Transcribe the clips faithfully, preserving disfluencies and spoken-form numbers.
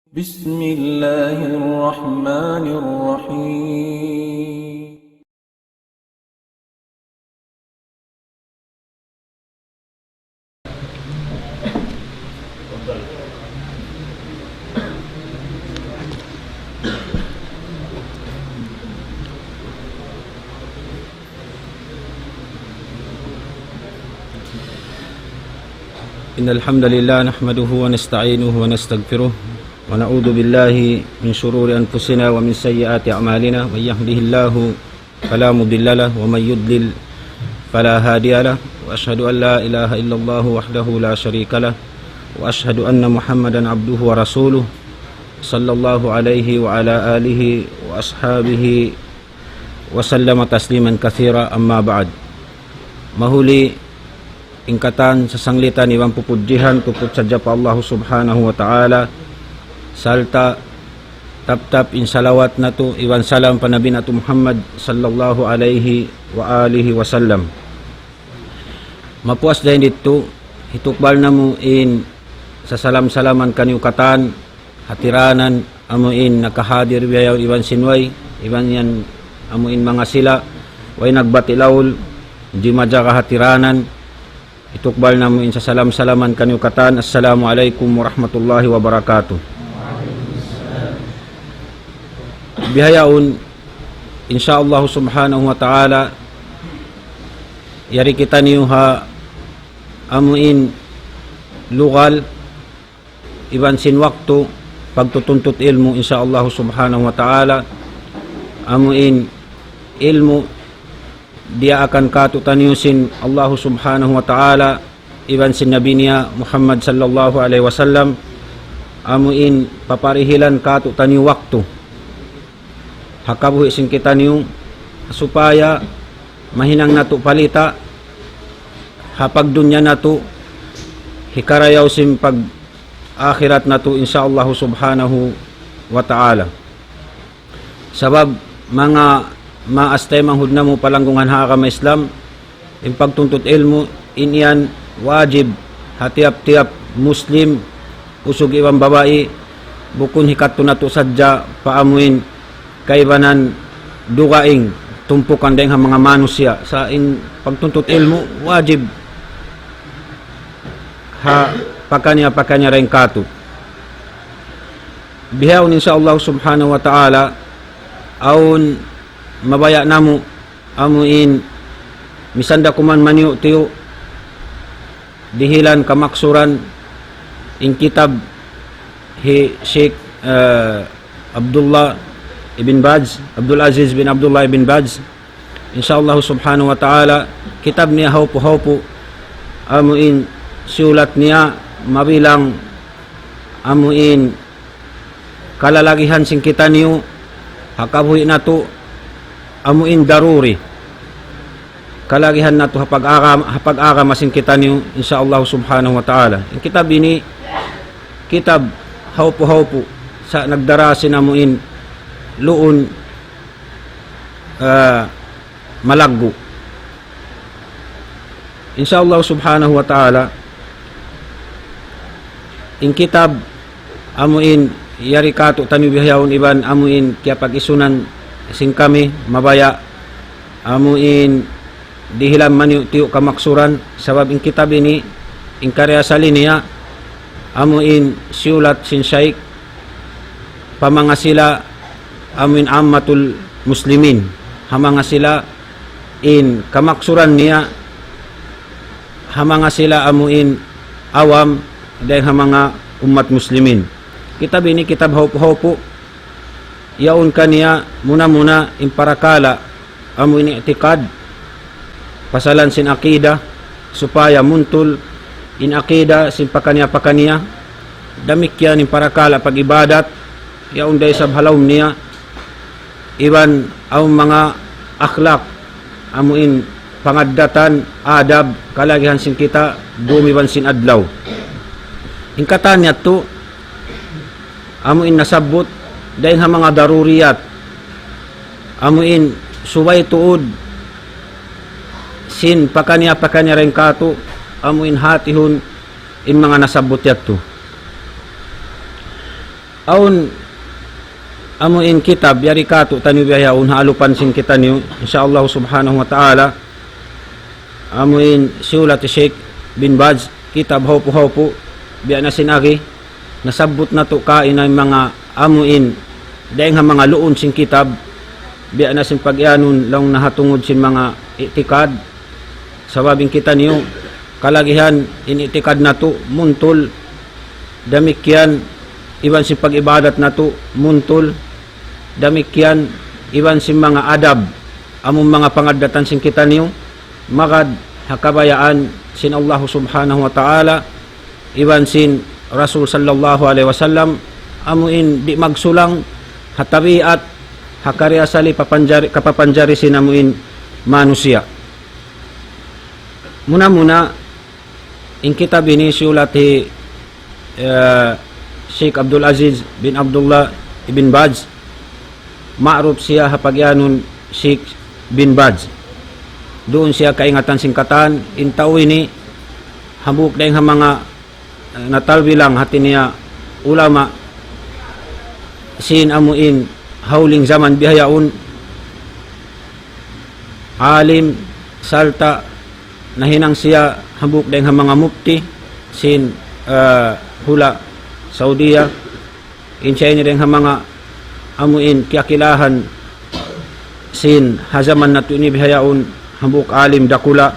بسم الله الرحمن الرحيم. إن الحمد لله نحمده ونستعينه ونستغفره ونعوذ بالله من شرور أنفسنا ومن سيئات أعمالنا. من يهده الله فلا مضل له ومن يضلل فلا هادي له. وأشهد أن لا إله إلا الله وحده لا شريك له وأشهد أن محمدا عبده ورسوله صلى الله عليه وعلى آله وأصحابه وسلم تسليما كثيرا. أما بعد. Mahuli in katan sasanglitan iban pupudjihan tuput sadja pa Allahu Subhanahu wa Ta'ala, sarta' taptap in salawat natu' iban salam pa Nabi natu' Muhammad sallallahu alayhi wa alihi wasallam. Mapuas dayn didtu, hitukbal namu' in sasalam-salaman kaniyu katan, hatiranan, amu in nakahadir bihaun iban sin way, iban yan amu in manga sila, way nagbati' laul, di' majaga hatiranan, hitukbal namu' in sasalam-salaman kaniyu katan, Assalamu alaykum warahmatullahi wabarakatuh. Bihaun, insya Allah subhanahu wa ta'ala, yari kitaniyu ha amu in lugal, iban sin waktu, pagtutuntut ilmu', insya Allah subhanahu wa ta'ala, amu in ilmu' diyaakan kātu'niyu sin Allah subhanahu wa ta'ala, iban sin Nabi niya Muhammad sallallahu alayhi wasallam, amu in paparihilan kātu'niyu waktu ha kabuhi' sin kitaniyu, supaya mahinang natu' palita ha pagdunya natu', hikarayaw sin pag-akhirat natu', insya Allah subhanahu wa ta'ala. Sabab manga maas taymanghud namu' palanggungan ha agama Islam, in pagtuntut ilmu', in yan wajib ha tiyap-tiyap Muslim, usug iban babai, bukun hikadtu natu' sadja pa amu in kaibanan dugaing tumpukan dayn ha manga manusiya'. Sa' in pagtuntut ilmu', wajib ha pakaniya-pakaniya dayn kātu'. Bihaun, insya Allah subhanahu wa ta'ala, awn mabaya' namu', amu in misan da kuman maniyu'-tiyu', dihilan kamaksuran in kitab hi Sheikh, eh, Abdullah ibn Baz, Abdul Aziz bin Abdullah ibn Baz. Insya Allah subhanahu wa ta'ala, kitab niya hawpu-hawpu, amu in siyulat niya, mabilang amu in kalalagihan sin kitaniyu ha kabuhi' natu', amu in daruri kalagihan natu' ha pag-agama, ha pag-agama sin kitaniyu, insya Allah subhanahu wa ta'ala. In kitab ini, kitab hawpu-hawpu, sa' nagdara sin amu in luun, ah, malaggu'. Insya Allah subhanahu wa ta'ala, in kitab amu in yari kātu'niyu bihaun iban amu in kiyapag-isunan sin kami, mabaya' amu in dihilan maniyu'-tiyu' kamaksuran, sabab in kitab ini, in karya asal niya, amu in siyulat sin Shaykh pa manga sila amu in ammatul muslimin, ha manga sila in kamaksuran niya, ha manga sila amu in awam dayn ha manga ummat muslimin. Kitab ini kitab hawpu-hawpu, yaun kaniya muna-muna in parakala' amu in i'tikad, pasalan sin akida, supaya muntul in akida sin pakaniya-pakaniya, damikkiyan in parakala' pag-ibadat, yaun da isab ha lawm niya, iban awn manga akhlak, amu in pangaddatan, adab, kalagihan sin kita, dum iban sin adlaw. In katan yadtu, amu in nasabbut, dayn ha manga daruriyat, amu in subay tuud sin pakaniya-pakaniya dayn kātu', amu in hātihun in manga nasabbut yadtu. Awn amu in kitab yari kātu'niyu bihaun ha alupan sin kitaniyu, insya Allah subhanahu wa ta'ala, amu in siyulat hi Sheikh bin Baz, kitab Hawpu-Hawpu, biya' na sin agi, nasabbut natu' kaina in manga amu in, dayng ha manga luun sin kitab, biya' na sin pag-iyanun laung niya ha tungud sin manga i'tikad, sabab in kitaniyu, kalagihan in i'tikad natu' muntul, damikkiyan iban sin pag-ibadat natu' muntul, damikkiyan iban sin manga adab, amun manga pangaddatan sin kitaniyu, magad ha kabayaan sin Allah subhanahu wa ta'ala, iban sin Rasul sallallahu alayhi wasallam, amu in di' magsulang ha tabiat, ha kariasali papanjari, kapapanjari sin amu in manusiya'. Muna-muna, in kitab ini siyulat hi, eh, Sheikh Abdul Aziz bin Abdullah ibn Baz, ma'ruf siya ha pag-iyanun Sheikh bin Baz. Duun siya kaingatan sin katan, in tau ini, hambuuk dayng ha manga, eh, natalbilang hati niya ulama, sin amu in ha huling jaman bihaun, alim, sarta' nahinang siya hambuuk dayng ha manga mufti sin, eh, hula' Saudiya. In siya ini dayng ha manga amu in kiyakilahan sin ha jaman natu' ini bihaun, hambuuk alim dakula'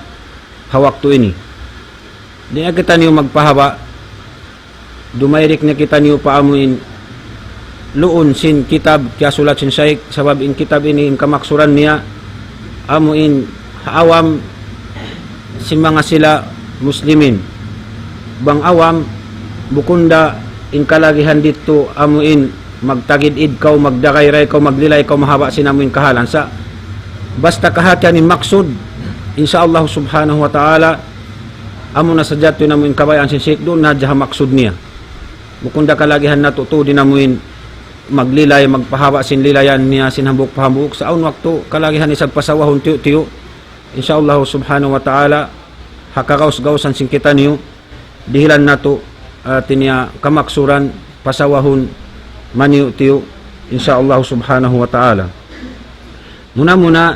ha waktu ini. Di' na kitaniyu magpahaba', dumayrik na kitaniyu pa amu in luun sin kitab kiyasulat sin Shaykh, sabab in kitab ini in kamaksuran niya amu in ha awam sin manga sila Muslimin. Bang awam, bukun da in kalagihan didtu amu in magtagid-id kaw, magdagayray kaw, maglilay kaw mahaba' sin amu in kahalan. Sa' basta kahatihan in maksud, insya Allah subhanahu wa ta'ala, amu na sadja tuud in amu in kabayaan sin Shaykh, duun na hadja ha maksud niya. Bukun da kalagihan natu' tuud in amu in maglilay, magpahaba' sin lilayan niya sin hambuuk pa hambuuk. Sa' awn waktu kalagihan isab pasawahun tiyu'-tiyu'. Insya Allah subhanahu wa ta'ala, ha kagaus-gausan sin kitaniyu, dihilan natu', ah, hati niya kamaksuran, pasawahun maniyu'-tiyu', insya Allah subhanahu wa ta'ala. Muna-muna,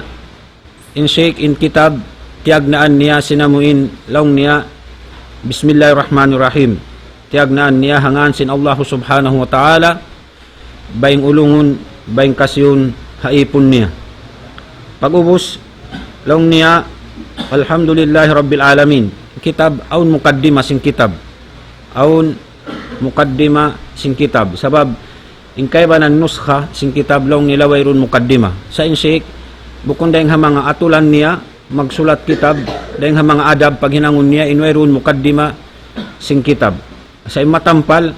in Shaykh in kitab, tiyagnaan niya sin amu in laung niya, Bismillahirrahmanirrahim. Tiyagnaan niya ha ngan sin Allah subhanahu wa ta'ala, bayng ulungun, bayng kasiyun ha ipun niya. Pag'ubus, laung niya, Alhamdulillahi Rabbil Alamin. Kitab, awn mukaddima sin kitab. Awn mukaddima sin kitab. Sabab, in kaibanan nuskha sin kitab laung nila wayruun mukaddima. Sa' in Shaykh, bukun dayng ha manga atulan niya, magsulat kitab, dayng ha manga adab paghinangun niya, in wayruun mukaddima sin kitab. Sa' in matampal,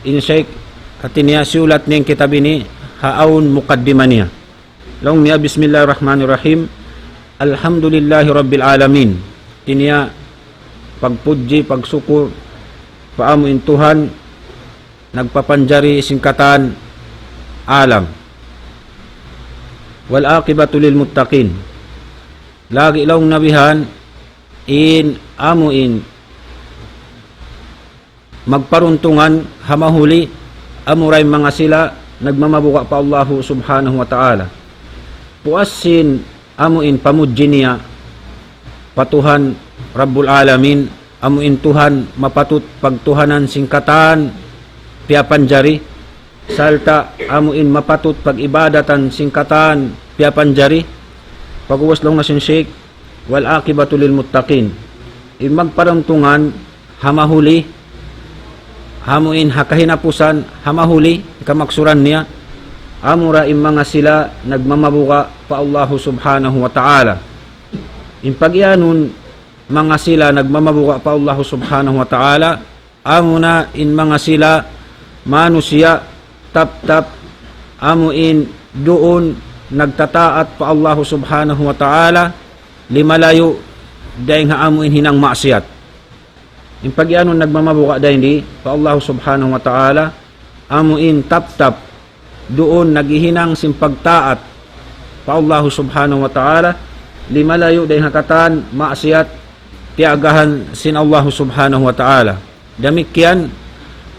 in Shaykh, hati niya siyulat niya in kitab ini, ha awn mukaddima niya. Laung niya, Bismillahirrahmanirrahim. Alhamdulillahi Rabbil Alamin. Hati niya, pagpudji, pagsukur, pa amu in Tuhan, nagpapanjari sin katan alam. Wal aqibatu lil muttaqin. Lagi' laung niya bihan, in amu in magparuntungan ha mahuli, amura in manga sila nagmamabuga' pa Allahu subhanahu wa ta'ala. Puas sin amu in pamudji niya pa Tuhan Rabbul Alamin, amu in Tuhan mapatut pagtuhanan sin katan piyapanjari, sarta' amu in mapatut pag-ibadatan sin katan piyapanjari. Pag'ubus laung niya sin Shaykh, wal aqibatu lil muttaqin. In magparuntungan ha mahuli, amu in ha kahinapusan, ha mahuli, kamaksuran niya, amura in manga sila nagmamabuga' pa Allahu subhanahu wa ta'ala. In pag-iyanun manga sila nagmamabuga' pa Allahu subhanahu wa ta'ala, amuna in manga sila manusiya' tap-tap amu in duun nagtataat pa Allahu subhanahu wa ta'ala, limalayu' dayng ha amu in hinang maksiyat. In pag-iyanun nagmamabuga' dayng di pa Allahu subhanahu wa ta'ala, amu in tap-tap duun naghihinang sin pagtaat pa Allahu subhanahu wa ta'ala, limalayu' dayng ha katan maksiyat tiyagahan sin Allahu subhanahu wa ta'ala. Damikkiyan,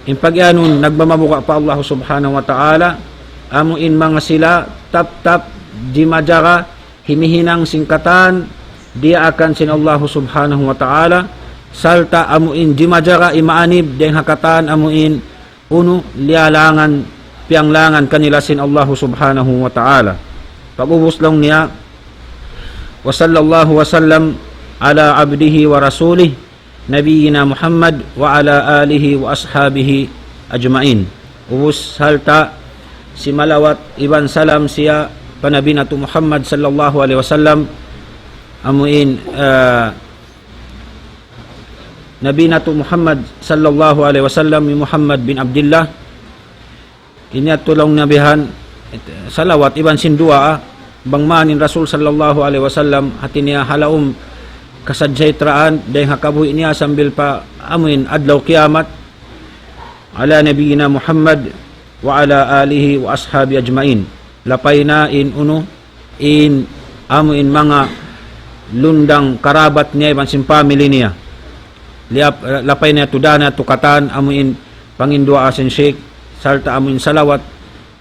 In pagiyanun nagmamabuga' pa Allah Subhanahu wa Ta'ala, amu in manga sila tap-tap jimajara himihinang sin katan diyaakan sin Allah Subhanahu wa Ta'ala, sarta' amu in jimajara imaanib dayn ha katan amu in unu liyalangan, piyanglangan kanila sin Allah Subhanahu wa Ta'ala. Pag'ubus laung niya, وصلى الله وسلم على عبده ورسوله نبينا محمد وعلى آله وأصحابه أجمعين. Ubus sarta' simalawat iban salam siya pa Nabi natu' Muhammad sallallahu alayhi wasallam, amu in, ah, Nabi natu' Muhammad sallallahu alayhi wasallam, hi Muhammad bin Abdillah, ini yadtu laung niya bihan, salawat iban sin duwaa, bang man in Rasul sallallahu alayhi wasallam, hati niya ha lawm kasajahtraan, dayn ha kabuhi' niya sambil pa amuin adlaw kiyamat, على نبينا محمد وعلى آله وأصحابه أجمعين. Lapay na in unu, in amu in manga lundang karabat niya iban sin family niya. Liyap-, lapay na tuud na tukatan amu in panginduwaa sin Sheikh, sarta' amu in salawat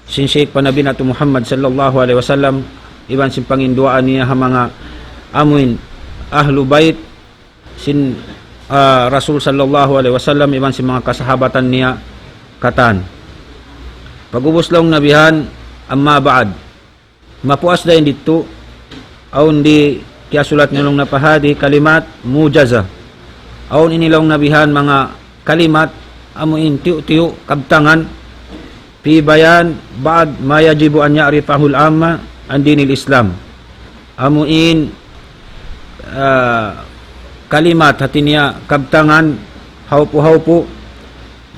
sin Sheikh pa Nabi natu' Muhammad sallallahu alayhi wasallam, iban sin panginduwaa niya ha manga amu in ahlu bayt sin, ah, Rasul sallallahu alayhi wasallam, iban sin manga kasahabatan niya katan. Pag'ubus laung niya bihan, أما بعد. Mapuas dayn didtu, awn di kiyasulat niya laung niya pa hadi kalimat mujaza. Awn ini laung niya bihan manga kalimat, amu in tiyu'-tiyu' kabtangan, في بيان بعض ما يجب أن يعرفه العامة عن دين الإسلام. Amu in, ah, kalimat hati niya kabtangan, hawpu-hawpu,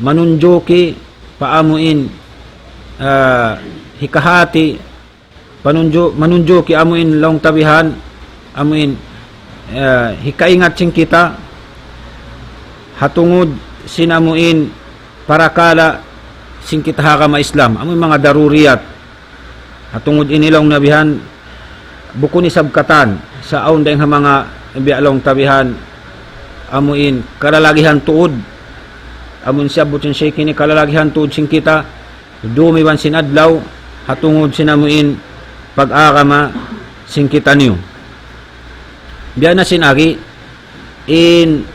manunjuki pa amu in, ah, hikahati, panunju-, manunjuki amu in laung ta bihan, amu in, ah, hikaingat sin kita, ha tungud sin amu in parakala' sin kita ha agama Islam, amu in manga daruriyat. Ha tungud ini laung niya bihan, bukun isab katan, sa' awn dayng ha manga biya' laung ta bihan, amu in kalalagihan tuud, amu in siyabbut sin Sheikh ini kalalagihan tuud sin kita, dum iban sin adlaw, ha tungud sin amu in pag-agama sin kitaniyu. Biya' na sin agi, in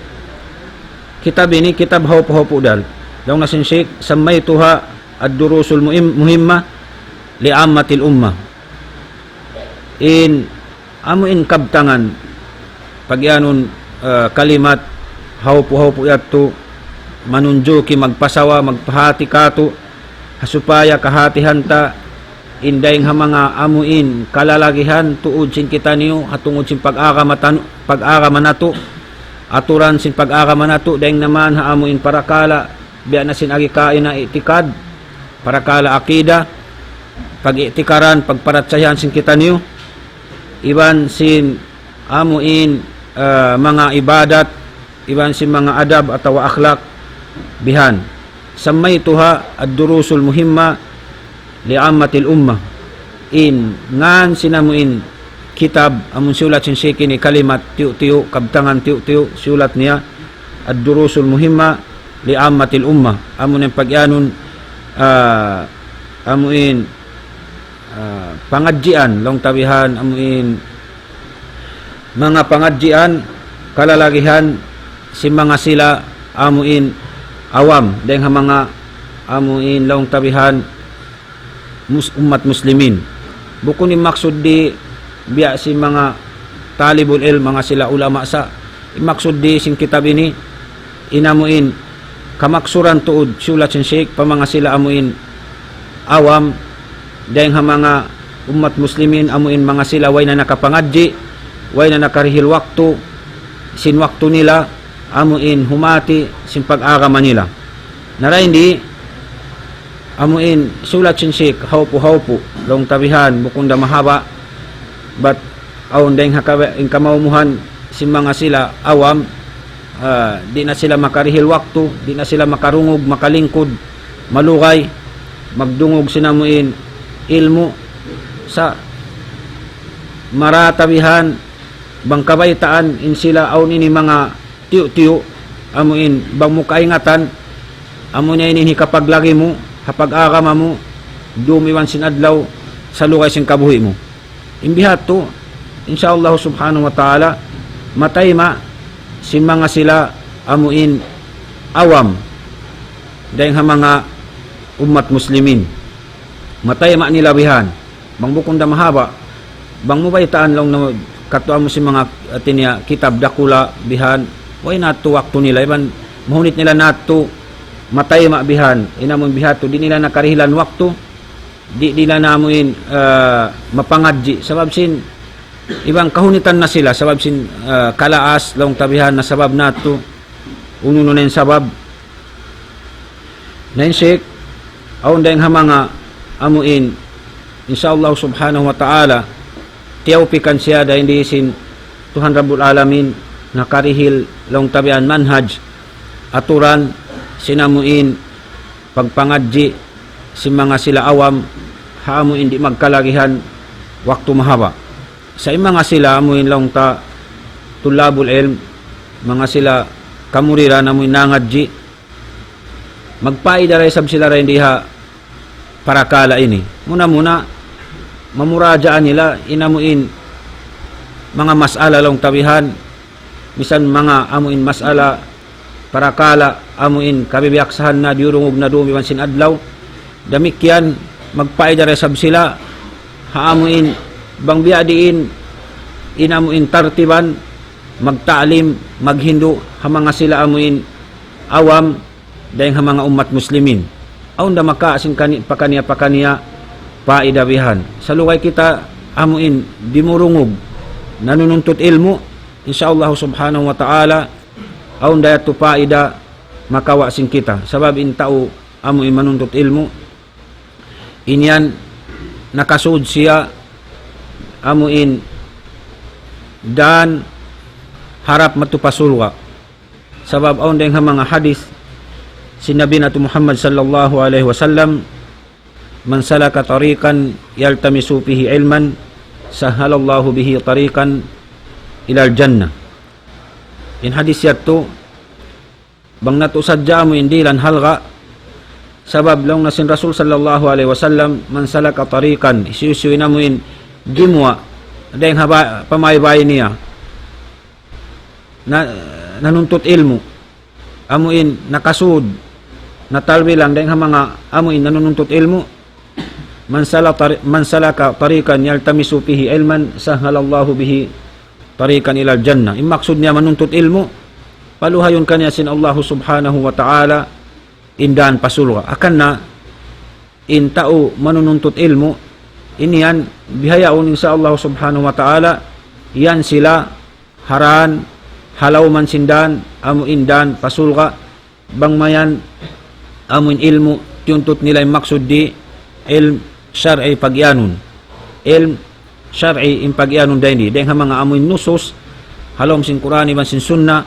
kitab ini, kitab hawpu-hawpu da. Laung na sin Sheikh, سميتها الدروس المهم-، المهمة لعامة الأمة. In amu in kabtangan, pagiyanun, eh, kalimat, hawpu-hawpu yadtu, manunjuki, magpasawa, magpahati katu', ha supaya kahatihan ta, in dayng ha manga amu in kalalagihan tuud sin kitaniyu, ha tungud sin pag-agama tanu-, pag-agama natu', aturan sin pag-agama natu', dayng naman ha amu in parakala', biya' na sin agi kaina i'tikad, parakala' akida, pag-i'tikaran, pagparachayahan sin kitaniyu, iban sin amu in, eh, manga ibadat, iban sin manga adab atawa akhlak bihan. سميتها الدروس المهمة لعامة الأمة. In ngan sin amu in kitab, amun siyulat sin Sheikh ini kalimat tiyu'-tiyu', kabtangan tiyu'-tiyu', siyulat niya الدروس المهمة لعامة الأمة. Amu in pagiyanun, ah, amu in ah, pangadjian, laung ta bihan, amu in manga pangadjian, kalalagihan, sin manga sila, amu in awam, dayng ha manga, amu in laung ta bihan, mus-, ummat muslimin. Bukun in maksud di biya' sin manga talibul ilm, manga sila ulama sa. In maksud di sin kitab ini, in amu in kamaksuran tuud siyulat sin Sheikh pa manga sila amu in awam, dayng ha manga ummat muslimin amu in manga sila way na nakapangadji', way na nakarihil waktu, sin waktu nila, amu in humati, sin pag-agama nila. Na dayn di, amu in siyulat sin Sheikh, hawpu-hawpu, laung ta bihan, bukun da mahaba', bat awn dayng ha ka-, in kamaumuhan sin manga sila awam, ah, di' na sila makarihil waktu, di' na sila makarungug, makalingkud, malugay, magdungug sin amu in ilmu', sa' mara ta bihan, bang kabaytaan in sila awn ini manga tiyu'-tiyu', amu in bang mu kaingatan, Amu na ini in hikapaglagi mu ha pag-agama mu, dum iban sin adlaw, salugay sin kabuhi' mu. In biha' yadtu, insya Allah subhanahu wa ta'ala, matayma' sin manga sila amu in awam, dayng ha manga ummat muslimin. Matayma' nila bihan. Bang bukun da mahaba', bang mu baytaan laung na katu' amu sin manga, hati niya, kitab dakula' bihan, way na yadtu waktu nila, iban mahunit nila na yadtu matayma' bihan, in amu in biha' yadtu, di' nila na karihilan waktu, di' nila na amu in, ah, mapangadji', sabab sin, iban kahunitan na sila, sabab sin, ah, kalaas, laung ta bihan na sabab na yadtu, unu-unu na in sabab, Na in Sheikh, awn dayng ha manga amu in, insya Allah subhanahu wa ta'ala, tiyawpikan siya dayn di sin Tuhan Rabbul Alamin, nakarihil laung ta bihan manhaj, aturan, sin amu in, pagpangadji', sin manga sila awam, ha amu in di' magkalagihan, waktu mahaba'. Sa' in manga sila amu in laung ta tullabul ilm, manga sila kamuriran amu in nangadji', magpaida da isab sila dayn di ha parakala' ini. Muna-muna, mamurajaa nila in amu in manga mas'ala laung ta bihan, misan manga amu in mas'ala parakala' amu in kabibiyaksahan na diyurungug na dum iban sin adlaw. Damikkiyan, magpaida da isab sila, ha amu in, bang biya' diin, in amu in tartiban, magta'lim, maghindu', ha manga sila amu in awam, dayng ha manga ummat muslimin. Awn da makawa' sin kani-, pakaniya-pakaniya, paida bihan. Salugay kita amu in dimurungug, nanununtut ilmu', insya Allah subhanahu wa ta'ala, awn da yadtu paida makawa' sin kita. Sabab in tau amu in manuntut ilmu', in yan nakasud siya amu in dan harap madtu pa surga'. Sabab awn dayng ha manga hadith sin Nabi natu' Muhammad sallallahu alayhi wasallam, من سلك طريقا يلتمس فيه علما سهل الله به طريقا إلى الجنة. In hadith yadtu, bang natu' sadja amu in dihilan halga', sabab laung na sin Rasul sallallahu alayhi wasallam, من سلك طريقا, hisiyu-siyu in amu in gimuwa', dayng ha ba-, pamaybay niya, na, nanuntut ilmu', amu in nakasud, natalbi lang dayng ha manga amu in nanununtut ilmu', من سلك طري-، من سلك طريقا يلتمس فيه علما سهل الله به طريقا إلى الجنة. In maksud niya manuntut ilmu', paluhayun kaniya sin Allah subhanahu wa ta'ala in dan pa surga'. Hangkan na in tau manununtut ilmu', in yan bihaun insya Allah subhanahu wa ta'ala, yan sila ha dan, ha lawm sin dan, amu in dan pa surga', bang mayan amu in ilmu' tiyuntut nila in maksud di ilm shar'i pag-iyanun. Ilm shar'i in pag-iyanun dayn di. Dayng ha manga amu in nusus, ha lawm sin Qur'an iban sin Sunnah,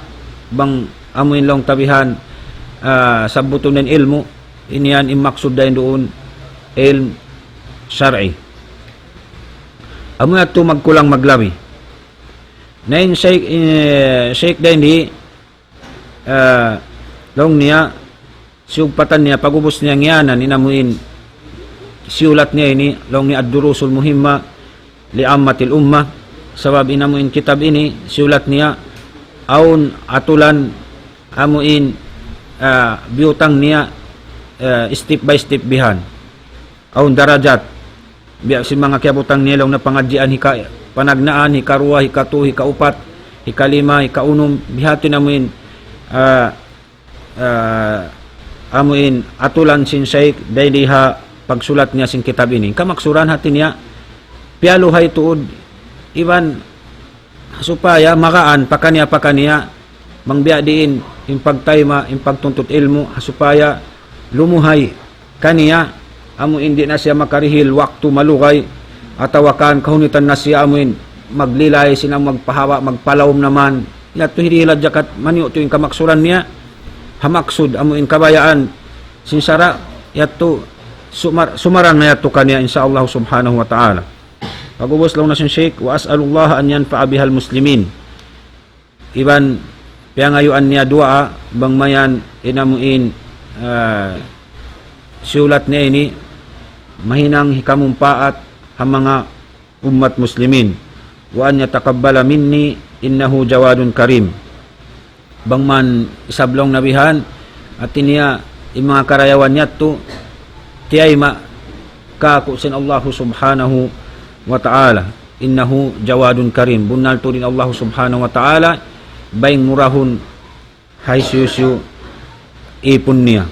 bang amu in laung ta bihan, ah, sabbutun dayn ilmu', in yan in maksud dayn duun ilm shar'i. Amu yadtu magkulang maglabi. Na in Shaykh, eh, Shaykh dayn di, ah, laung niya, siyugpatan niya, pag'ubus niya ngiyanan, in amu in, siyulat niya ini, laung niya الدروس المهمة لعامة الأمة, sabab in amu in kitab ini, siyulat niya, awn atulan, amu in, ah, biyutang niya, ah, step by step bihan. Awn darajat. Biya' sin manga kiyabutang niya laung na pangadjian hika-, panagnaan, hikaruwa, hikatu, hikaupat, hikalima, hikaunum, biha' yadtu in amu in, ah, ah, amu in atulan sin Shaykh, dayn di ha pagsulat niya sin kitab ini. Kamaksuran hati niya, piyaluhay tuud, iban supaya magaan pakaniya-pakaniya, bang biya' diin, in pagtayma', in pagtuntut ilmu', ha supaya lumuhay kaniya, amu in di' na siya makarihil waktu malugay, atawa kan kahunitan na siya amu in maglilay sin amu magpahaba', magpalawm naman. Yadtu hirihil hadja kat maniyu' tuud in kamaksuran niya, ha maksud amu in kabayaan sin sara', yadtu sumar-, sumarang na yadtu kaniya, insya Allah subhanahu wa ta'ala. Pag'ubus laung na sin Shaykh, وأسأل الله أن ينفع بها المسلمين. Iban piyangayuan niya duwaa, bang mayan in amu in ah, siyulat niya ini mahinang hikamumpaat ha manga ummat muslimin. وأن يتقبل مني إنه جواد كريم. Bang man isab laung niya bihan, hati niya in manga karayawan niya yadtu, tiyayma' kāku' sin Allahu Subhanahu wa Ta'ala. إنه جواد كريم. Bunnal tuud in Allahu Subhanahu wa Ta'ala, bayng murahun ha hisiyu-siyu īpun niya.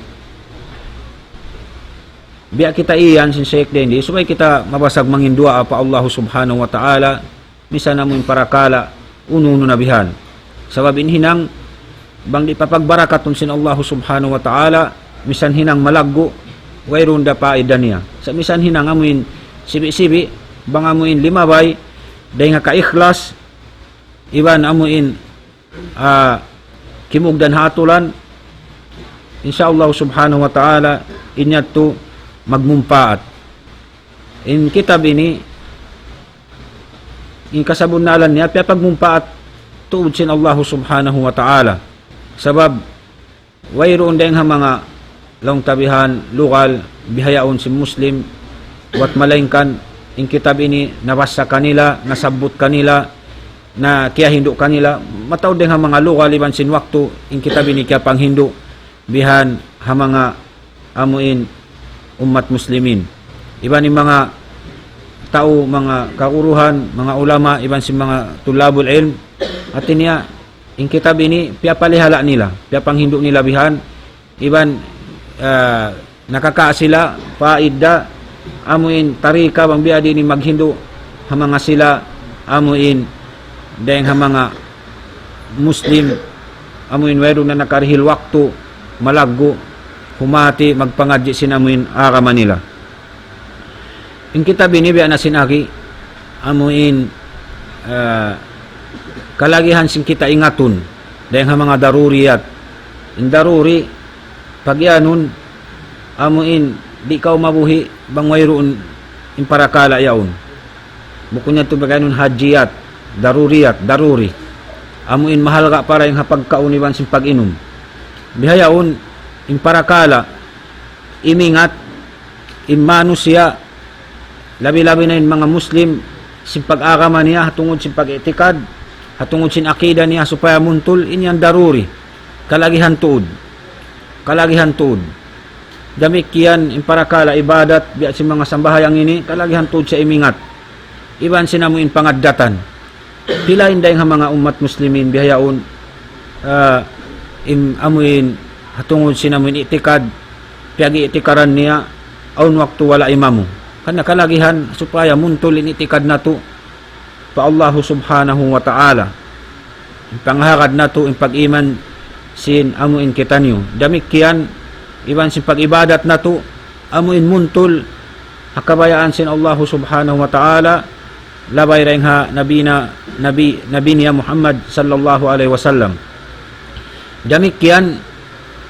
Biya' kita iyan sin Shaykh Dendi, subay kita mabasag mangin duwaa pa Allahu Subhanahu wa Ta'ala, misan amu in parakala' unu-unu na bihan. Sabab in hinang, bang di' papagbarakatun sin Allahu Subhanahu wa Ta'ala, misan hinang malaggu', wayruun da paida niya. Sa' misan hinang amu in sibi'-sibi', bang amu in limabay, dayng ha kaikhlas, iban amu in, ah, kimugdan ha atulan, insya Allah Subhanahu wa Ta'ala, in yadtu magmumpaat. In kitab ini, in kasabunnalan niya, piyapagmumpaat tuud sin Allahu Subhanahu wa Ta'ala. Sabab, wayruun dayng ha manga laung ta bihan lugal bihaun sin Muslim, buwat malaingkan in kitab ini nabassa kanila, nasabbut kanila, na kiyahindu' kanila, mataud dayng ha manga lugal iban sin waktu, in kitab ini kiyapanghindu' bihan ha manga amu in ummat muslimin. Iban in manga tau, manga kaguruhan, manga ulama, iban sin manga tulabul ilm, hati niya, in kitab ini, piyapalihala' nila, piyapanghindu' nila bihan, iban, ah, nakaka sila, paida, amu in tarika bang biya' diin in maghindu', ha manga sila, amu in, dayng ha manga Muslim, amu in wayruun na nakarihil waktu, malaggu', humati, magpangadji' sin amu in agama nila. In kitab ini biya' na sin agi, amu in, ah, kalagihan sin kita ingatun, dayng ha manga daruriyat. In daruri, pagiyanun, amu in, di' kaw mabuhi', bang wayruun in parakala' yaun. Bukun yadtu pagiyanun hajiyat, daruriyat, daruri. Amu in mahalga' pa dayng ha pagkaun iban sin pag-inum. Bihaun, in parakala', imingat, in manusiya', labi-labi na in manga Muslim, sin pag-agama niya, ha tungud sin pag-i'tikad, ha tungud sin akida niya, supaya muntul, in yan daruri. Kalagihan tuud. Kalagihan tuud. Damikkiyan, in parakala' ibadat, biya' sin manga sambahayang ini, kalagihan tuud siya imingat. Iban sin amu in pangaddatan. Pila in dayng ha manga ummat muslimin bihaun, ah, in amu in ha tungud sin amu in i'tikad, piyag-i'tikaran niya, awn waktu wala' imamu. Karna' kalagihan supaya muntul in i'tikad natu' pa Allahu Subhanahu wa Ta'ala. In pangahagad natu', in pag-iman sin amu in kitaniyu. Damikkiyan, iban sin pag-ibadat natu', amu in muntul, ha kabayaan sin Allahu Subhanahu wa Ta'ala, labay dayng ha Nabi na, Nabi, Nabi niya Muhammad sallallahu alayhi wasallam. Damikkiyan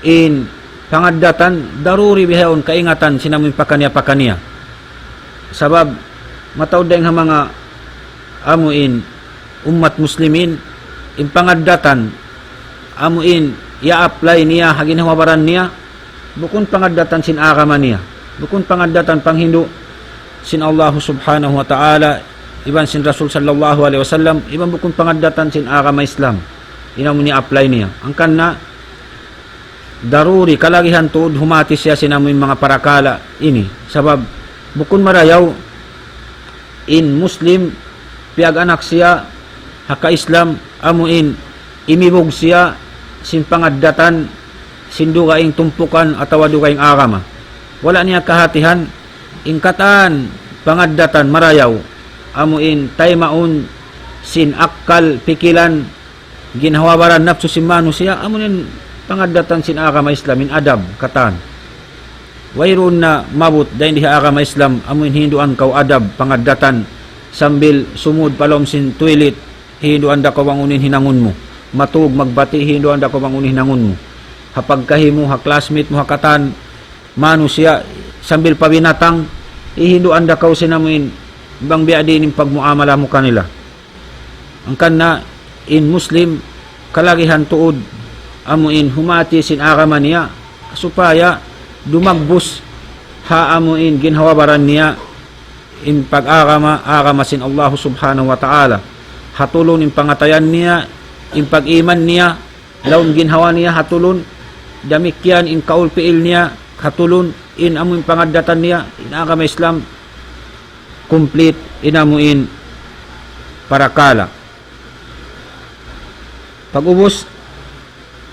in pangaddatan daruri bihaun kaingatan sin amu in pakaniya-pakaniya. Sabab mataud dayng ha manga amu in ummat muslimin in pangaddatan amu in iya-apply niya ha ginhawa-baran niya, bukun pangaddatan sin agama niya, bukun pangaddatan panghindu' sin Allahu Subhanahu wa Ta'ala, iban sin Rasul sallallahu alayhi wasallam, iban bukun pangaddatan sin agama Islam, in amu in iya-apply niya. Hangkan na daruri kalagihan tuud humati siya sin amu in manga parakala' ini. Sabab bukun marayaw in Muslim piyag-anak siya ha ka-Islam amu in imibug siya sin pangaddatan sin dugaing tumpukan atawa dugaing agama. Wala' niya kahatihan in katan pangaddatan marayaw amu in taymaun sin akkal pikilan ginhawa-baran napsu sin manusiya', amu in pangaddatan sin agama Islam, in adab, katan. Wayruun na maabut dayn di ha agama Islam, amu in hinduan kaw adab, pangaddatan, sambil sumud pa lawm sin toilet, hinduan da kaw bang unu in hinangun mu. Matug, magbati', hinduan da kaw bang unu in hinangun mu. Ha pagkahi mu, ha classmate mu, ha katan, manusiya', sambil pa binatang, hinduan da kaw sin amu in, bang biya' diin in pagmuamala mu kanila. Hangkan na in Muslim, kalagihan tuud, amu in humati sin agama niya, supaya dumagbus ha amu in ginhawa-baran niya in pag-agama, agama sin Allah Subhanahu wa Ta'ala. Hatulun in pangatayan niya, in pag-iman niya, laung ginhawa niya hatulun, damikkiyan in kaul-piil niya hatulun, in amu in pangaddatan niya, in agama Islam, complete in amu in parakala'. Pag-ubus,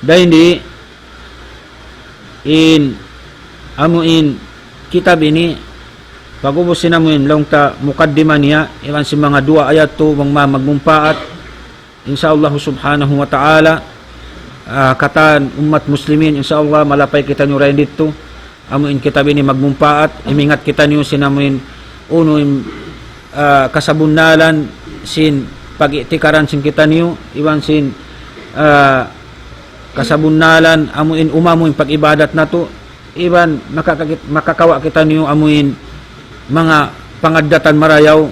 dayn di in amu in kitab ini, pag-ubus sin amu in laung ta mukaddima niya, iban sin manga duwa ayat tu bang ma magmumpaat. Insya Allah Subhanahu wa Ta'ala, ah, katan ummat muslimin, insya Allah malapay kitaniyu dayn didtu. Amu in kitab ini magmumpaat, imingat kitaniyu sin amu in unu in, ah, kasabunnalan sin pag-i'tikaran sin kitaniyu, iban sin, ah, kasabunnalan amu in umamu in pag-ibadat natu', iban makakakit-, makakawa' kitaniyu amu in manga pangaddatan marayaw,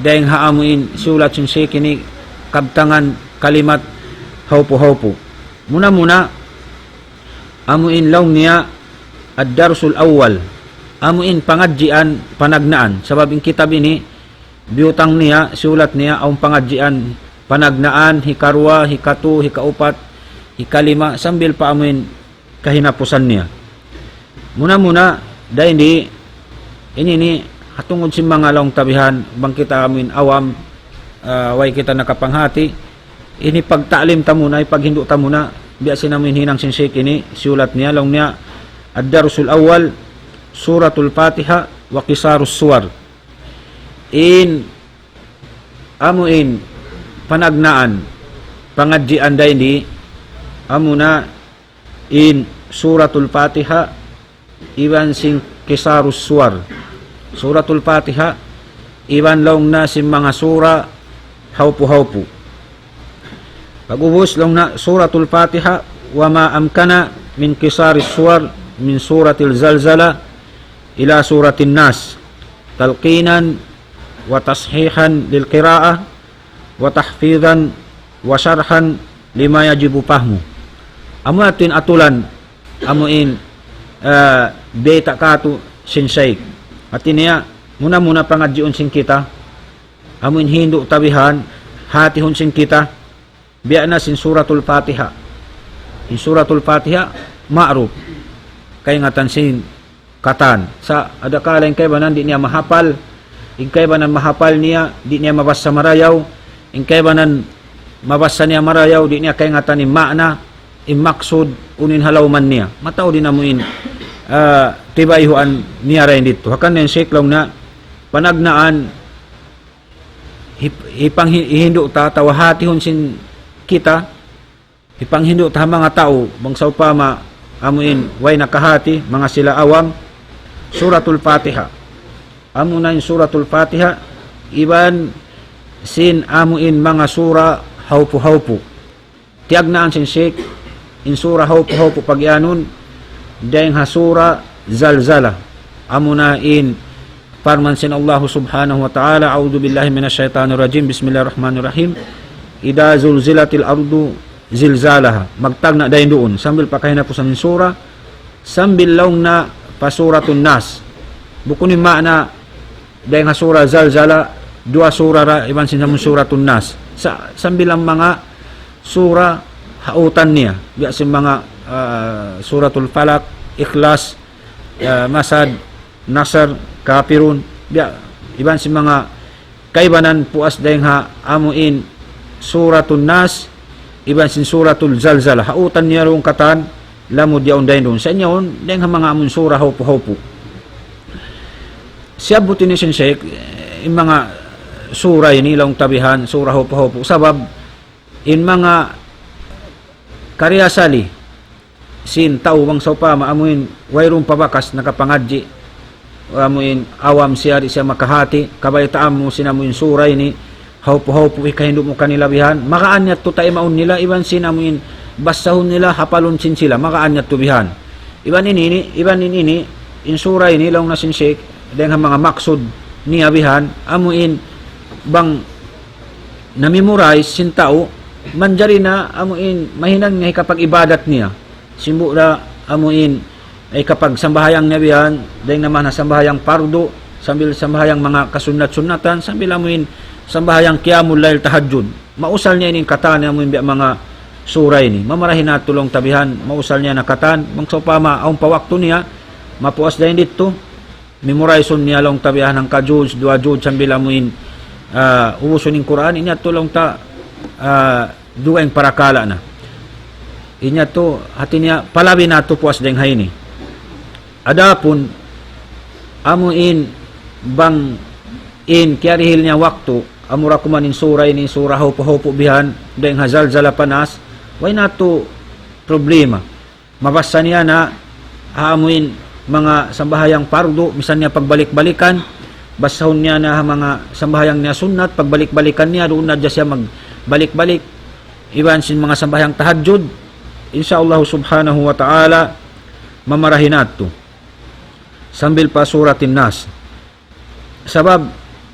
dayng ha amu in siyulat sin Sheikh ini kabtangan kalimat hawpu-hawpu. Muna-muna, amu in laung niya ad-darsul awwal. Amu in pangadjian panagnaan. Sabab in kitab ini, biyutang niya, siyulat niya, awn pangadjian panagnaan, hikaruwa, hikatu, hikaupat, hikalima, sambil pa amu in kahinapusan niya. Muna-muna, dayn di, ini ini, ha tungud sin manga laung ta bihan, bang kita amu in awam, ah, way kita nakapanghati, ini pagta'lim ta muna, ipaghindu' ta muna, biya' sin amu in hinang sin Sheikh ini, siyulat niya, laung niya, ad-darsul awwal, suratul Fatiha, wa qisarus suwar. In, amu in, panagnaan, pangadjian dayn di, amu na, in Suratul Fatiha, iban sin Qisarus Suwar. Suratul Fatiha, iban laung na sin manga sura hawpu-hawpu. Pag-ubus laung na Suratul Fatiha, وما أمكن من قصار السور من سورة الزلزلة إلى سورة الناس، تلقينا وتصحيحا للقراءة وتحفيظا وشرحا لما يجب فهمه. Amu yadtu in atulan, amu in, ah, bayta' kātu' sin Shaykh. Hāti niya, muna-muna pangadjiun sin kita, amu in hindu' ta bihan, hātihun sin kita, biya' na sin Suratul Fatiha. In Suratul Fatiha, ma'ruf. Kaingatan sin katan. Sa' adakala in kaibanan di' niya mahapal, in kaibanan mahapal niya, di' niya mabassa marayaw, in kaibanan mabassa niya marayaw, di' niya kaingatan in ma'na, in maksud, unu in halawman niya. Mataud in amu in, ah, tibayhuan niya dayn didtu. Hangkan in Shaykh laung na, panagnaan, hip-, hipanghi-, hihindu' ta, atawa hātihun sin kita, hipanghindu' ta ha manga tau, bang sawpama amu in way nakahāti, manga sila awam, Suratul Fatiha. Amu na in Suratul Fatiha, iban sin amu in manga sura hawpu-hawpu. Tiyagnaan sin Shaykh, in sura hawpu-hawpu pagiyanun, dayng ha sura Zalzala. Amu na in parman sin Allah Subhanahu wa Ta'ala, أعوذ بالله من الشيطان الرجيم، بسم الله الرحمن الرحيم، إذا زلزلت الأرض زلزالها. Magtagna' dayn duun, sambil pa kahinapusan in sura, sambil laung na pa Suratun Nas. Bukun in ma'na dayng ha sura Zalzala, duwa sura ra, iban sin amun Suratun Nas. Sa-, sambil in manga sura hautan niya. Biya' sin manga, ah, Suratul Falaq, Ikhlas, ah, Masad, Nasr, Kafirun. Biya', iban sin manga kaibanan puas dayng ha amu in Suratun Nas, iban sin Suratul Zalzala. Hautan niya duun katan, lamud yaun dayn duun. Sa' yaun, dayng ha manga amun sura hawpu-hawpu. Siyabbut ini sin Shaykh, in manga sura ini laung ta bihan, sura hawpu-hawpu. Sabab, in manga karna' asali, sin tau bang sawpama amu in wayruun pa bakas nakapangadji', amu in awam siya di' siya makahāti, kabaytaan mu sin amu in sura ini, hawpu-hawpu hikahindu' mu kanila bihan, magaan yadtu taymaun nila, iban sin amu in bassahun nila, hapalun sin sila, magaan yadtu bihan. Iban ini, ini, iban in ini, in sura ini, laung na sin Shaykh, dayng ha manga maksud niya bihan, amu in bang na-memorize sin tau, manjari na amu in mahinang niya hikapag-ibadat niya. Simbu da amuin, ay kapag sambahayang niya bihan, dayng naman ha sambahayang pardu, sambil sambahayang manga kasunnat-sunnatan, sambil amuin sambahayang qiyamul layl, tahajjud. Mausal niya ini in katan amuin biya' manga sura ini. Mamarahi natu' laung ta bihan, mausal niya na katan, bang sawpama awn pa waktu niya, mapuas dayn didtu, memorize niya laung ta bihan hangka juz, duwa juz, sambil amuin, ah, ubusun in Qur'an, ini yadtu laung ta, ah, dugaing parakala' na. Ini yadtu, hati niya, palabi natu' puas dayng ha ini. Adapun, amuin, bang in kiyarihil niya waktu, amura kuman in sura ini, sura hawpu-hawpu bihan, dayng ha Zalzala pa Nas, way natu' problema. Mabassa niya na, ha amuin manga sambahayang pardu, misan niya pagbalik-balikan, bassahun niya na ha manga sambahayang niya sunnat, pagbalik-balikan niya, duun na hadja siya magbalik-balik, iban sin manga sambahayang tahajjud, insya Allah subhanahu wa ta'ala, mamarahi natu'. Sambil pa Suratin Nas. Sabab,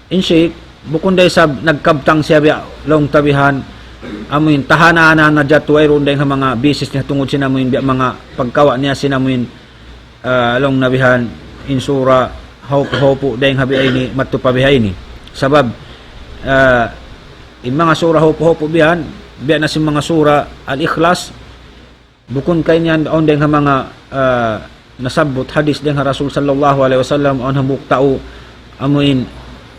in Sheikh, bukun da isab nagkabtang siya biya' laung ta bihan, amuin tahana-hana na jatu ay ruun dayng ha manga bisis niya tungud sin amuin biya' manga pagkawa' niya sin amuin, ah, laung na bihan, in sura, hawpu-hawpu dayng ha biya' ini, madtu pa biha ini. Sabab, ah, in manga sura hawpu-hawpu bihan, biya' na sin manga sura Al-Ikhlas, bukun kay niyan awn dayng ha manga, ah, nasabbut hadis dayng ha Rasul sallallahu alayhi wasallam, awn hambuuk tau, amuin,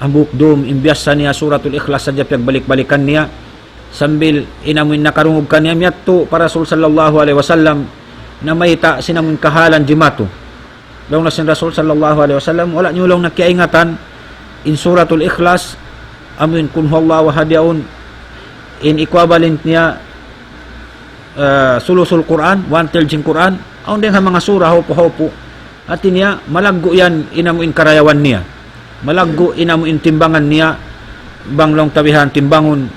hambuuk dum, in biyassa niya Suratul Ikhlas sadja piyagbalik-balikan niya, sambil in amuin nakarungug kaniya miyadtu pa Rasul sallallahu alayhi wasallam, namayta' sin amuin kahalan jimatu. Laung na sin Rasul sallallahu alayhi wasallam, wala' niyu laung na kiyaingatan, in Suratul Ikhlas, amuin Qul Huwallahu Ahad yaun, in equivalent niya, ah, sulusul Qur'an, one third sin Qur'an, awn dayng ha manga sura hawpu-hawpu. Hati niya, malaggu' yan in amuin karayawan niya. Malaggu' in amuin timbangan niya, bang laung ta bihan timbangun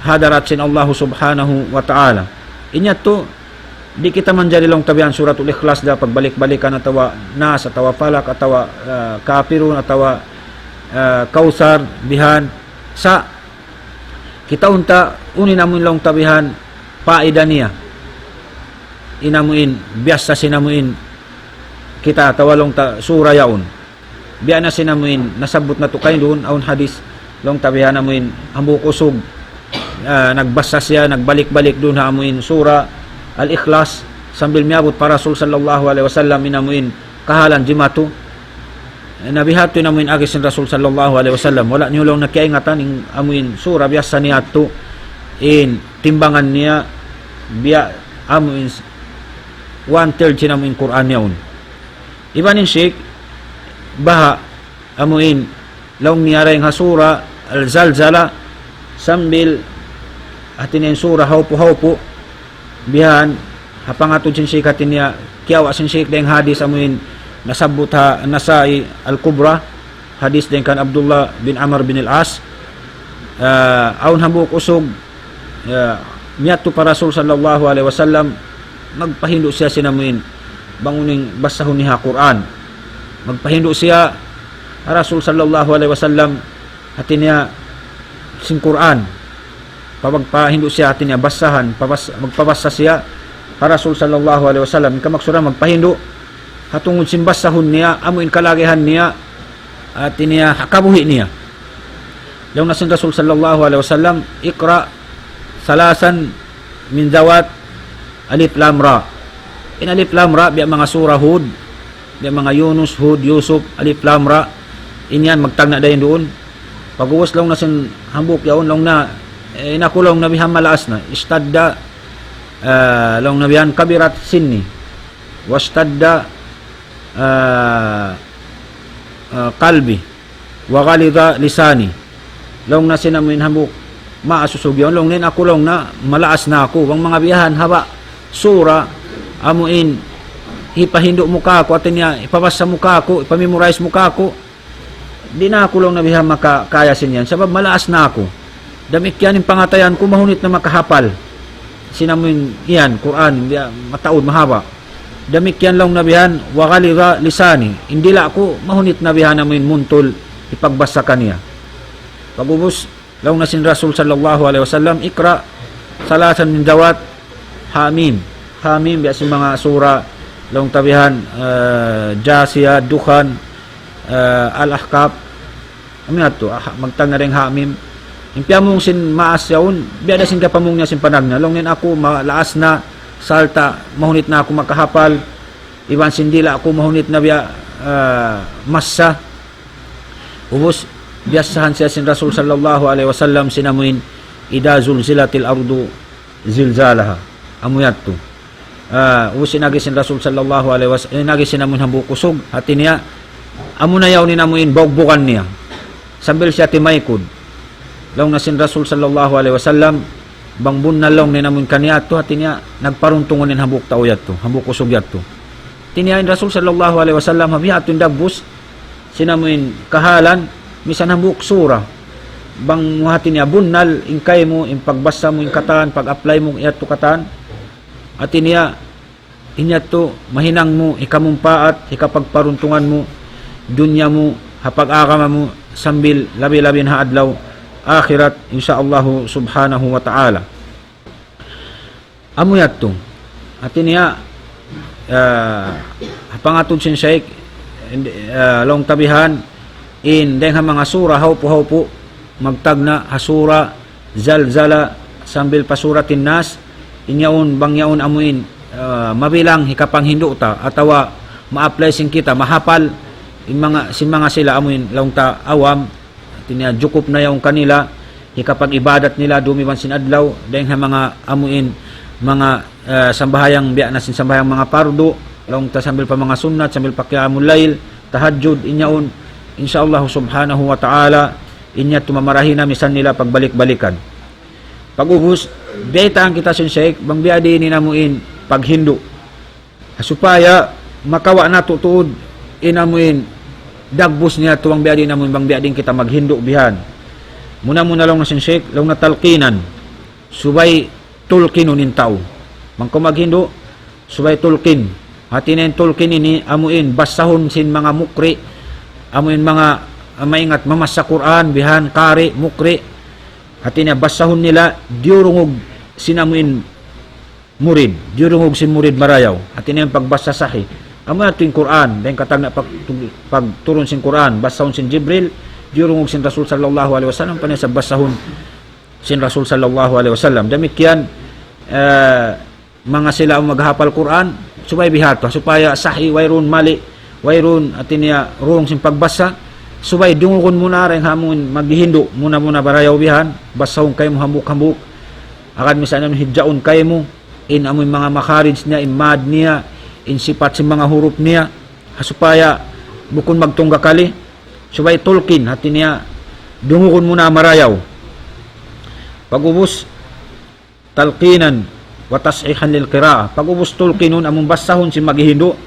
hadarat sin Allah subhanahu wa ta'ala. Ini yadtu, di' kita manjari laung ta bihan Suratul Ikhlas da pagbalik-balikan atawa Nas atawa Falak atawa, ah, Kafirun atawa, ah, Kawthar bihan. Sa' kitaun ta unu in amuin laung ta bihan paida niya. In amuin biyassa sin amuin kita atawa laung ta sura yaun. Biya' na sin amuin nasabbut natu' kaina duun, awn hadis laung ta bihan amuin hambuuk usug, ah, nagbassa siya, nagbalik-balik duun ha amuin sura Al-Ikhlas, sambil miyabut pa Rasul sallallahu alayhi wasallam in amuin kahalan jimatu. Na biha' yadtu in amuin agi sin Rasul sallallahu alayhi wasallam. Wala' niyu laung na kiyaingatan in amuin sura biyassa niya yadtu, in timbangan niya biya' amuin s-, one third sin amuin Qur'an yaun. Iban in Sheikh, baha' amuin laung niya dayng ha sura Al-Zalzala, sambil hati niya in sura hawpu-hawpu, bihan, ha pangatud sin Sheikh hati niya, kiyawa' sin Sheikh dayng hadis amuin nasabbut ha Nasa'i Al-Kubra, hadis dayng kan Abdullah bin Amr bin Al-As, ah, awn hambuuk usug, ah, miyadtu pa Rasul sallallahu alayhi wasallam, magpahindu' siya sin amuin, bang unu in bassahun niya ha Qur'an. Magpahindu' siya ha Rasul sallallahu alayhi wasallam, hati niya sin Qur'an. Pa-, magpahindu' siya hati niya bassahan, pabas-, magpabassa siya ha Rasul sallallahu alayhi wasallam. In kamuksuran magpahindu', ha tungud sin bassahun niya, amuin kalagihan niya, hati niya, ha kabuhi' niya. Laung na sin Rasul sallallahu alayhi wasallam, اقرأ ثلاثا من ذوات ألف لام را. In Alif Lam Ra, biya' manga sura Hud, biya' manga Yunus, Hud, Yusuf, Alif Lam Ra. In yan, magtagna' dayn duun. Pag'ubus laung na sin hambuuk yaun, laung na, eh, in aku laung na bihan malaas na. اشتد, ah, laung na bihan كبرت سني. واشتد, ah, ah, قلبي. وغلظ لساني. Laung na sin amuin hambuuk maas usug yaun, laung na in aku laung na malaas na aku. Bang manga biyahan haba' sura amuin hipahindu' mu kāku', hati niya hipabassa mu kāku', hipamemorize mu kāku', di' na aku laung na bihan makakaya sin yan. Sabab malaas na aku. Damikkiyan in pangatayan ku, mahunit na makahapal sin amuin yan, Qur'an, biya' mataud, mahaba'. Damikkiyan laung na bihan, وغلظ لساني. In dila' ku, mahunit na bihan amuin muntul hipagbassa kaniya. Pag'ubus, laung na sin Rasul sallallahu alayhi wasallam, اقرأ ثلاثا من ذوات حم ميم. Ha Mim, biya' sin manga sura, Laung ta bihan, eh, Jasiya, Dukhan, eh, Al-Ahqaf. Amu yadtu, ah, magtagna' dayn ha mim. In piyamung sin maas yaun, biya' da sin kapamung niya sin panagna'. Laung niya aku, ma-, laas na, sarta', mahunit na aku makahapal, iban sin dila' aku mahunit na biya', eh, massa. Ubus, biyasahan siya sin Rasul sallallahu alayhi wasallam sin amuin, إذا زلزلت الأرض زلزالها. Amu yadtu. Ah, ubus in agi sin Rasul sallallahu alayhi wasallam, in agi sin amuin hambuuk usug, hati niya, amu na yaun in amuin baugbugan niya. Sambil siya timaykud. Laung na sin Rasul sallallahu alayhi wasallam, bang bunnal laung niya in amuin kaniya yadtu, hati niya, nagparuntungan in hambuuk tau yadtu, hambuuk usug yadtu. Hati niya in Rasul sallallahu alayhi wasallam, ha biha' yadtu in dagbus, sin amuin kahalan, misan hambuuk sura. Bang mu hati niya bunnal, in kaymu, in pagbasa mu, in katan, pag-apply mu, yadtu katan. Hati niya, in yadtu, mahinang mu, hikamumpaat, hikapagparuntungan mu, dunya mu, ha pag-agama mu, sambil labi-labi na ha adlaw akhirat, insya Allah subhanahu wa ta'ala. Amu yadtu. Hati niya, ah, ha pangatud sin Shaykh, ah, laung ta bihan, in dayng ha manga sura, hawpu-hawpu, magtagna', ha sura, zalzala, sambil pa suratin nas, in yaun, bang yaun amuin, ah, mabilang hikapanghindu' ta, atawa ma-apply sin kita, mahapal, in manga, sin manga sila amuin, laung ta awam, hati niya jukup na yaun kanila, hikapag-ibadat nila, dum iban sin adlaw, dayng ha manga amuin, manga, eh, sambahayang biya' na sin sambahayang manga pardu, laung ta sambil pa manga sunnat, sambil pa qiyamul layl, tahajjud, in yaun, insya Allah subhanahu wa ta'ala, in yadtu mamarahi na misan nila pagbalik-balikan. Pag-ubus, biyaytaan kita sin Shaykh, bang biya' diin in amuin paghindu'. Ha supaya makawa' natu' tuud in amuin dagbus niya tuud bang biya' diin amuin bang biya' diin kita maghindu' bihan. Muna-muna laung na sin Shaykh, laung na talqinan. Subay tulkinun in tau. Bang kaw maghindu', subay tulkin. Hati niya in tulkin ini, amuin basahun sin manga mukri, amuin manga, ah, maingat mamassa Qur'an, bihan, qari, mukri. Hati niya basahun nila, diyurungug sin amuin murid, diyurungug sin murid marayaw. Hati niya in pagbasa sahih. Amu yadtu in Qur'an, dayng katagna' pag-, pagturun sin Qur'an, basahun sin Jibril, diyurungug sin Rasul sallallahu alayhi wasallam, ampa niya isab basahun sin Rasul sallallahu alayhi wasallam. Damikkiyan, eh, manga sila amu maghapal Qur'an, subay biha' yadtu, supaya sahih, wayruun mali, wayruun hati niya rung sin pagbasa, subay dungugun mu na dayng ha amuin maghihindu', muna-muna marayaw bihan, basahun kaymu hambuuk-hambuuk, agad misan hidjaun kaymu, in amuin manga makharij niya, in mad niya, in sipat sin manga hurup niya, ha supaya bukun magtungga' kali, subay tulkin, hati niya, dungugun mu na marayaw. Pag-ubus, talqinan wa tashihan lil qira'ah. Pag-ubus tulkinun, amun basahun sin maghihindu',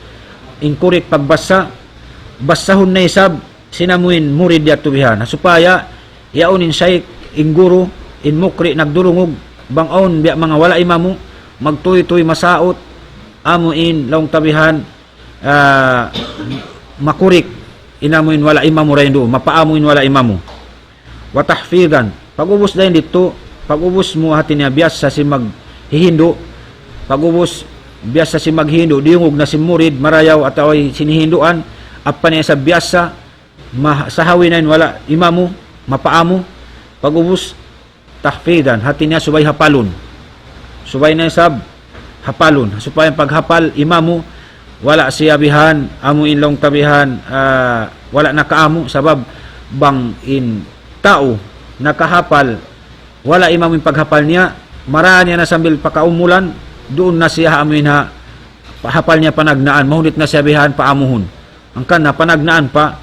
in kurik pagbasa, basahun na isab, sin amuin murid yadtu bihan. Ha supaya, yaun in shaykh, in guru, in mukri nagdurungug, bang awn biya' manga wala' imamu, magtūy-tūy masaut, amuin laung ta bihan, ah, makurik, in amuin wala' imamu dayn duun, mapaamu in wala' imamu. Wa tahfidhan, pag-ubus dayn didtu, pag-ubus mu hati niya biyasa sin maghihindu', pag-ubus biyasa sin maghihindu', diyungug na sin murid, marayaw atawa sin hihinduan, ampa niya isab biyasa, ma-, sahawi na in wala' imamu, mapaamu, pag-ubus, tahfidhan, hati niya subay hapalun. Subay na isab hapalun. Supaya paghapal imamu, wala' siya bihan, amu in laung ta bihan, ah, wala' nakaamu, sabab bang in tau nakahapal, wala' imamu in paghapal niya, mara niya na sambil pakaumulan, duun na siya ha amu in ha, hapal niya panagnaan, mahunit na siya bihan paamuhun. Hangkan na panagnaan pa,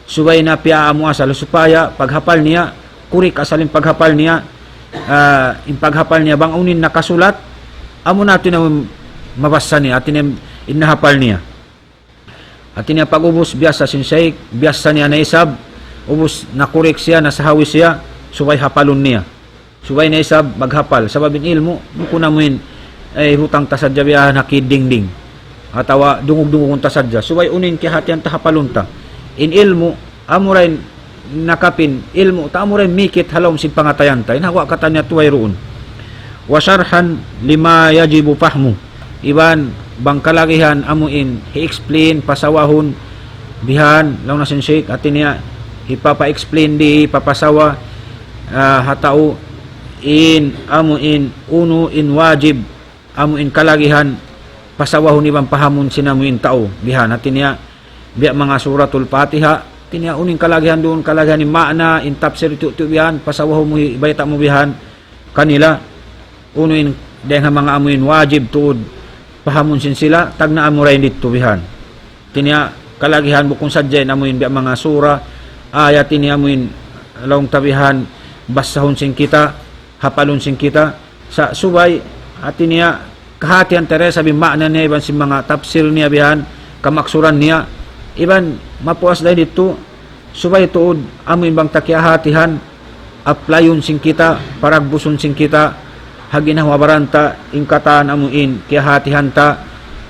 subay na piyaamu asal, supaya paghapal niya, kurik asal in paghapal niya, ah, in paghapal niya, bang unu in nakasulat, amu na yadtu in mabassa niya, hati niya in nahapal niya. Hati niya pag-ubus, biyasa sin shaykh, biyasa niya na isab, ubus nakurik siya, nasahawi siya, subay hapalun niya. Subay na isab maghapal. Sabab in ilmu', bukun amu in, eh, hutang ta sadja biya' ha kidingding. Atawa dungug-dungugun ta sadja. Subay unu in kiyahatihan ta hapalun ta. In ilmu', amu ra in nakapin, ilmu' ta amu ra in mikit ha lawm sin pangatayan ta. In ha guwa' katan niya tuud wayruun. Wa sharhan lima yajibu fahmu. Iban, bang kalagihan amu in hi-explain, pasawahun, bihan, laung na sin Sheikh, hati niya, hipapa-explain di, hipapasawa, ah, ha tau, in, amu in, unu in wajib, amu in kalagihan, pasawahun iban pahamun sin amu in tau, bihan, hati niya, biya' manga Suratul Fatiha, hati niya, unu in kalagihan duun, kalagihan in maana, in tafsir, tu, tu bihan, pasawahun mu, hi-, bayta' mu bihan, kanila, unu in, dayng ha manga amu in wajib tuud, pahamun sin sila, tagnaan mu ra in didtu bihan. Hati niya, kalagihan bukun sadja in amu in biya' manga sura, ayat ini amu in laung ta bihan, basahun sin kita, hapalun sin kita, sa' subay, hati niya, kahatihan ta da isab in maana niya, iban sin manga tafsir niya bihan, kamaksuran niya, iban mapuas da didtu, subay tuud, amu in bang ta kiyahatihan, applyun sin kita, paragbusun sin kita, ha ginhawa-baran ta, in katan amu in, kiyahatihan ta,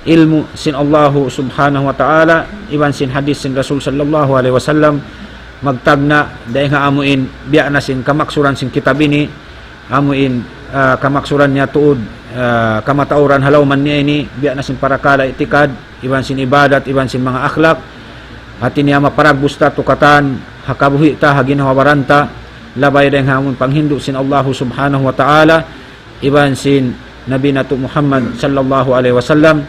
ilmu' sin Allahu subhanahu wa ta'ala, iban sin hadith sin Rasul sallallahu alayhi wasallam, magtagna', dayng ha amu in, biya' na sin kamaksuran sin kitab ini, amu in, ah, kamaksuran niya tuud, ah, kamatauran ha lawm niya ini, biya' na sin parakala' itikad, iban sin ibadat, iban sin manga akhlak. Hati niya maparagbus ta tu katan, ha kabuhi' ta, ha ginhawa-baran ta, labay dayng ha amu in panghindu' sin Allahu subhanahu wa ta'ala, iban sin Nabi natu' Muhammad sallallahu alayhi wasallam.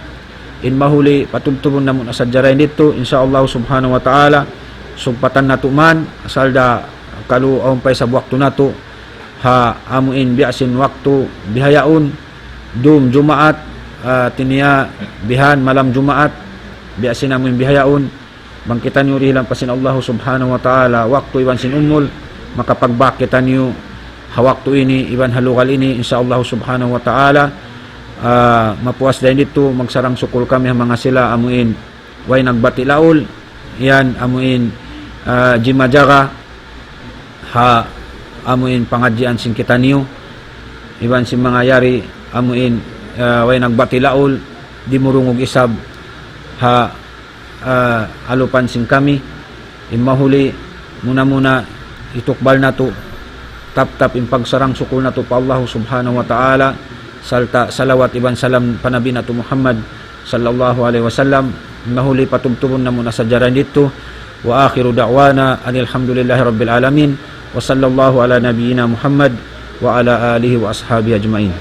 In mahuli patubtubun namu' na sadja ra in didtu, insya Allah subhanahu wa ta'ala, sugpatan natu' man, asal da kalu awn pa isab waktu natu', ha amu in biya' sin waktu bihaun, dum Jumaat, ah, hati niya bihan malam Jumaat, biya' sin amu in bihaun, bang kitaniyu dihilan pa sin Allahu subhanahu wa ta'ala, waktu iban sin umul, makapagbak kitaniyu, ha waktu ini, iban ha lugal ini, insya Allah subhanahu wa ta'ala, ah, mapuas da in didtu, magsarang-sukul kami ha manga sila, amu in, way nagbati' laul, yan, amu in, ah, jimajaga, ha, amu in pangadjian sin kitaniyu, iban sin manga yari, amu in, ah, way nagbati' laul, dimurungug isab, ha, ah, alupan sin kami, in mahuli, muna-muna, itukbal natu', taptap in pagsarang-sukul natu' pa Allahu subhanahu wa ta'ala, sarta' salawat iban salam pa Nabi natu' Muhammad, sallallahu alayhi wasallam, mahuli patubtubun namu' na sadja ra in didtu. وآخر دعوانا أن الحمد لله رب العالمين، وصلى الله على نبينا محمد وعلى آله وأصحابه أجمعين.